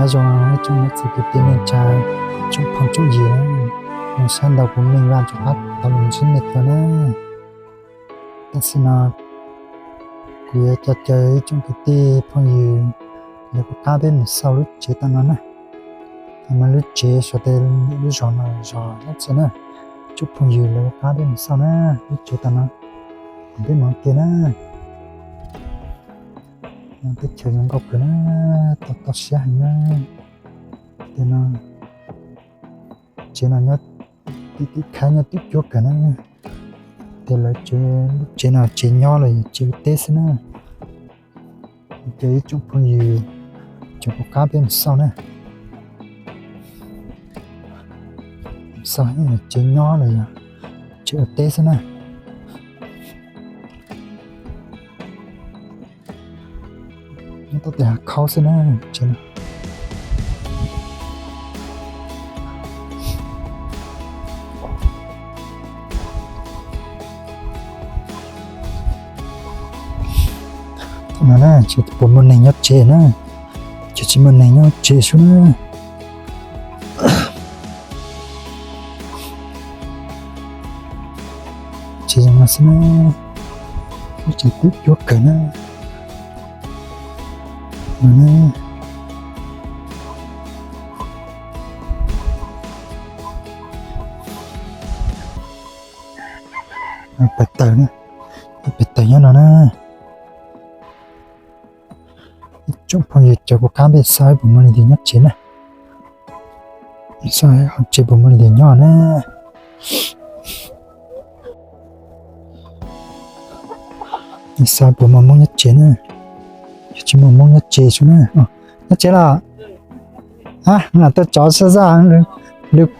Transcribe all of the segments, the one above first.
Zoo ib tsoom niam txiv kwv tij neej tsa, tsoom phooj tsoom ywg, mus sab ntaus kuv me vaj tso qab tau los ntsib nej dua na. Tam sim no kuv yuav coj caw ib tsoom kwv tij phooj ywg lawv kuv qab peb mus xauj lub tsev tom no na. Mas lub tsev suav tej lub zos no zos Nyob Tsev na. Tsoom phooj ywg lawv kuv qab peb mus xauj na, lub tsev tom no, peb mus kiag na. Teb chaws zoo nkauj kawg na, toj toj siab heev na. Tej no, tsev no nyob tim tim khab nyob tim cuab kawg na. Tej lawv tsev, lub tsev no tsev nyob los yog tsev ua teb xwb na. Ces ib tsoom phooj ywg, cov kuv qab peb mus xauj na. Xauj tsev nyob los yog tsev ua teb xwb na. Nyob tau tej hav khaub xwb na, tsev no. Thaum no na ces puas muaj neeg nyob tsev na, ces tsis muaj neeg nyob tsev sub na. Tsev zoo no xwb na, tsev twb cuab kawg na. Pes taws na, pes taws nyob no na. Tsoom phooj ywg, cov kuv qab peb xauj puas muaj leej twg nyob tsev na. Xauj hauv tsev puas muaj leej twg nyob na. Xauj puas muaj Hmoob nyob tsev na. Yog tsis muaj Hmoob nyob tsev sub na. Nyob tsev los? Lam tuaj tsov xwb xwb. Lwm,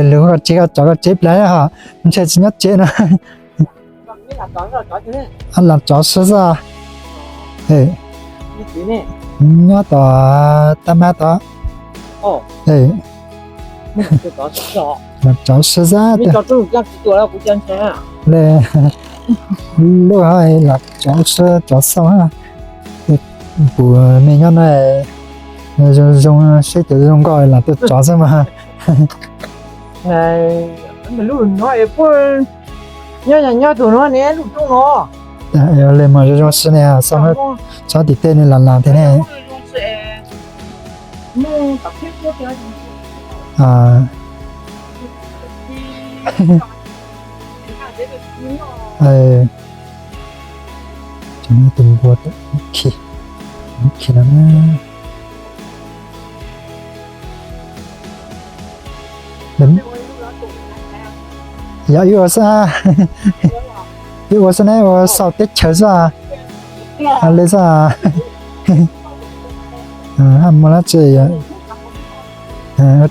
lwm, tsev koj tsov koj tsev plaws ho, ntshe tsis nyob tsev no. Lam tsov xwb xwb. Nyob tom Tag Mab tod. Lam tsov xwb xwb. Lub lam tsov xwb tsov xauj. Kuv me nyob no zoo zoo seb cov zoo nkauj lam tuaj tsov xwb mas. Nyob nyob tus no ne, lub rooj no. Le mas zoo zoo sib ne, txhob tim tej ne lam lam thiab ne. Tus npua khi, khi no na. Yog wb ua xwb, wb ua xwb ne, ua xauj teb chaws xwb. Li xwb. Haj muaj dab tsi,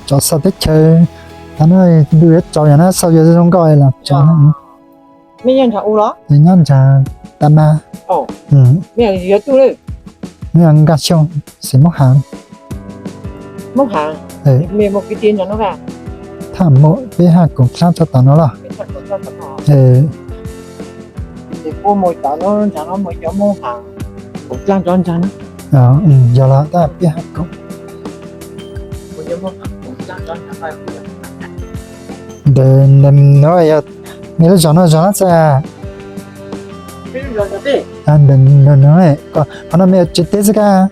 tsov xauj teb chaws. Thaum no ntuj yuav tsaus yog na, xauj yuav zoo nkauj los tsov. Nyob ntsag Tag Mab. Nkaj Xyooj, xeem Moob Haav. Thaj Mum, peb haj koom dlaab tso tom no los? Yog los tab peb haj koom. Ntawm no yog, nej lub zos no zos dab tsi? Ntawm no, qhov no mej tsev teb xwb kab?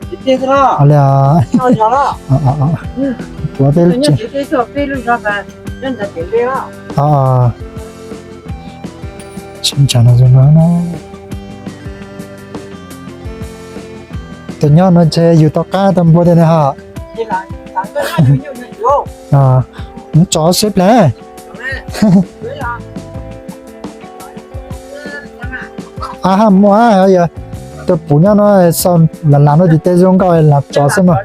Li os. Kuv peb lub tsev. Tsev ntsag no zoo no na. Tus nyob no ntshe yug tau qab tau npua tiag ne ho. Tsov sib plag. A, haj muaj, yog tus puv nyob no xauj lam lam no tim tej zoo nkauj lam tsov xwb mas.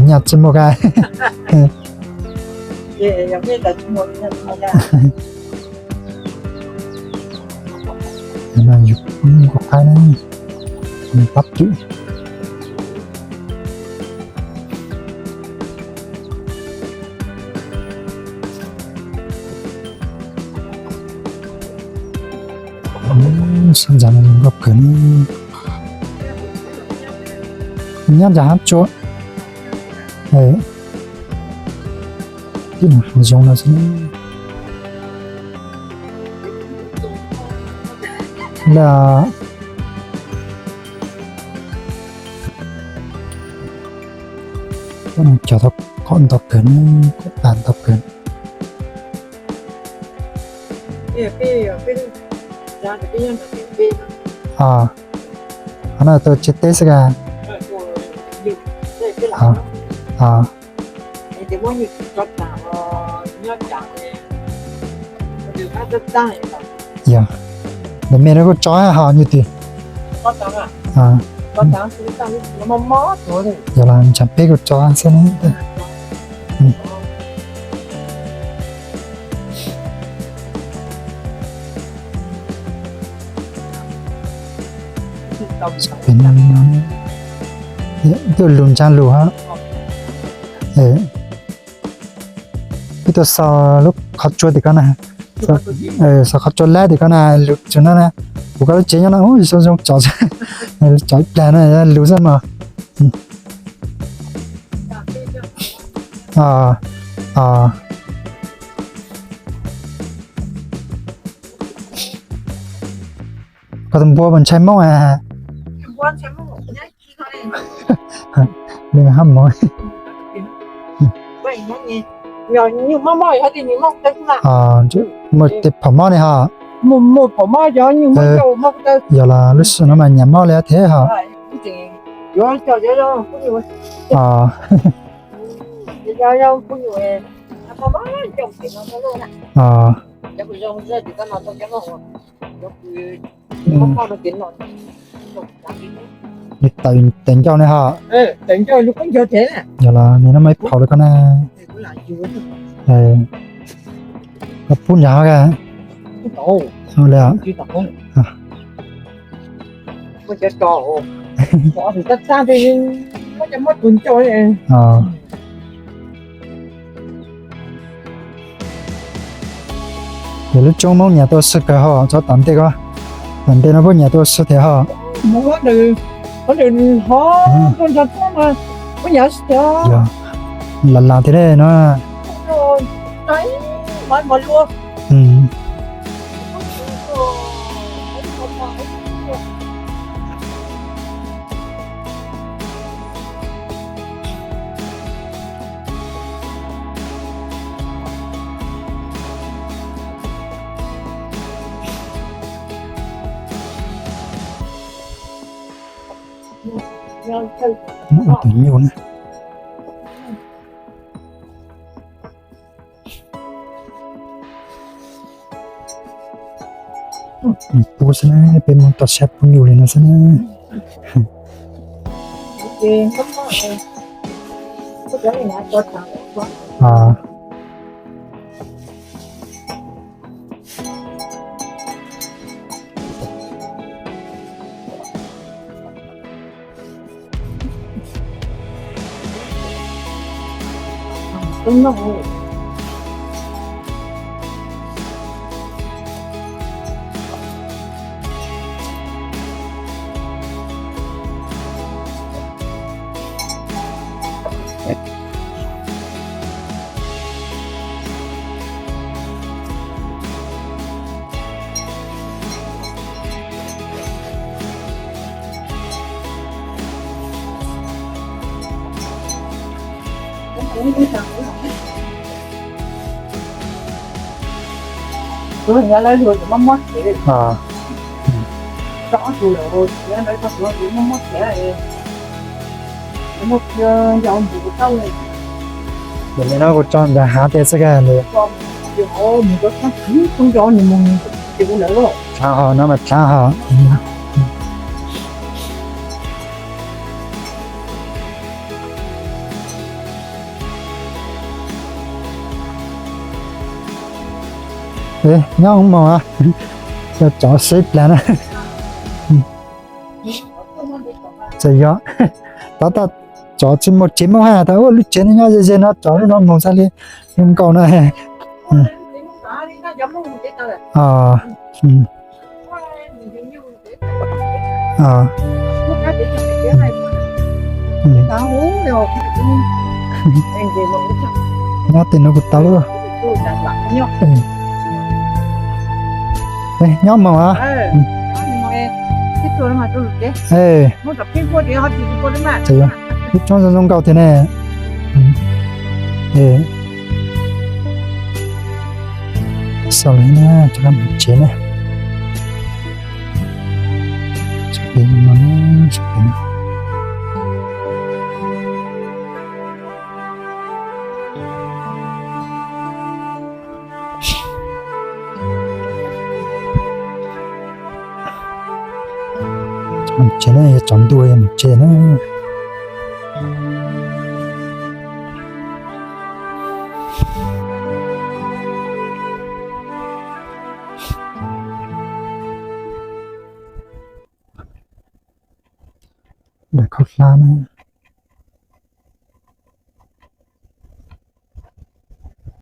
Nyaj tsis muaj kab. Yus kuj qaib na, pab cwm. Sab ntawd nkauj kawg li. Nyob ntawm hav tsua. Tib zoo no xwb. Lawm, cog tau qhov ntau kawg, qhov tas ntau kawg. Qhov no tau tsis teb xwb ka. Yog, ntawm me no kuj tso hos nyuj twm. Yog los ntshe peb kuj tso xwb na. Peb tuaj lug ntsa lug hab. Peb tuaj xo lub qhov tsua tim ko na. Xo qhov tsua lab tim ko na, lug tsuas no na. Kuv koj lub tsev nyob no, zoo zoo tso, tso ib plag na, lug xwb mas. Koj tus npua mas ntshai mob a. Nws hab mob. Muaj tej phom mob ne ho. Yog los lub sij hawm no mas nyam mob li thiab ho. Nws tawm ncauj ne ho. Yog los nws no mas ib phaum li ko na. Koj pub nrad hov ka. Li. Ces lub tsoob Moob nyiam tau xwb kawg ho, txog tom ntej ko, tom ntej no puab nyiam tau xwb thiab ho. Lam lam thiab ne no. Tus nyuj na. Pub xwb na, peb Moob toj siab pub nyuj li no xwb na. Nim no kuv tso ntawm hav tias xwb ka li. Dlhav ho no mas dlhav ho. Nyob mus, tsov sib plag na. Txawm yog, tab tom tsov tsis muaj tsev Moob hab, tas ua lub tsev nyob ze ze no, tsov lub no mus xwb li, zoo nkaus na. Ua, ua, Nyob tej no kuv tau lawm. Nyob mus a. Ib tsob zoo zoo nkauj thiab ne. Xaus lawm na, rov qab mus tsev na. Mus tsev na, yuav tsaus ntuj yuav mus tsev na. Daim khaub hlab na.